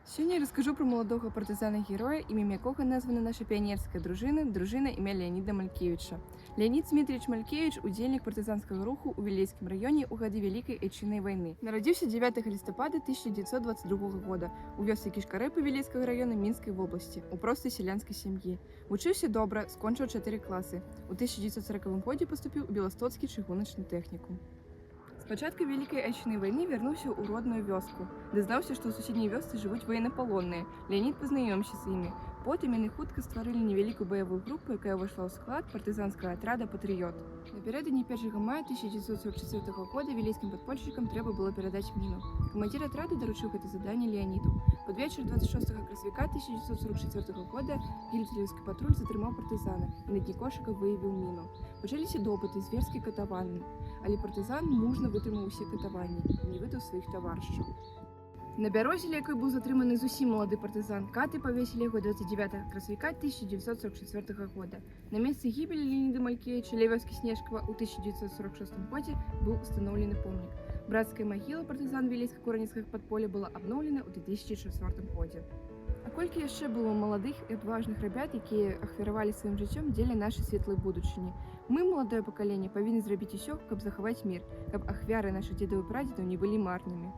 Сёння я раскажу пра маладога партызана-героя, імем якога названа наша піянерская дружына, дружына імя Леаніда Малькевіча. Леанід Дзмітрыевіч Малькевіч — удзельнік партызанскага руху ў Вілейскім раёне ў гады Вялікай Айчыннай вайны. Нарадзіўся 9 лістапада 1922 года у вёсцы Кішкарэпы Вілейскага раёна Мінскай вобласці у простай сялянскай сям'і. Вучыўся добра, скончыў чатыры класы. У 1940 годзе паступіў у Беластоцкі чыгуначны тэхнікум. З пачатку Вялікай Айчыннай вайны вярнуўся ў родную вёску. Дазнаўся, што ў суседняй вёсцы жывуць ваеннапалонныя. Леанід пазнаёміўся з імі. Потым яны хутка стварылі невялікую баявую групу, якая ўвайшла ў склад партызанскага атрада «Патрыёт». Напярэдадні 1 мая 1944 года вілейскім падпольшчыкам трэба было перадаць міну. Камандзір атрада даручыў гэта заданне Леаніду. Пад вечар 26 красавіка 1944 года гітлераўскі патруль затрымаў партызана і на дне кошыка выявіў міну. Пачаліся допыты, зверскія катаванні. Але партызан мужна вытрымаў усе катаванні і не выдаў сваіх таварышаў. На бярозе, ля якой быў затрыманы зусім малады партызан, каты павесілі яго 29 красавіка 1944 года. На месцы гібелі Леаніда Малькевіча ля вёскі Снежкава ў 1946 годзе быў устаноўлены помнік. Брацкая магіла партызан вілейска-куранецкага падполля была абноўлена ў 2004 годзе. А колькі яшчэ было маладых і адважных рабят, якія ахвяравалі сваім жыццём дзеля нашай светлай будучыні. Мы, маладое пакаленне, павінны зрабіць усё, каб захаваць мір, каб ахвяры нашых дзедаў і прадзедаў не былі марнымі.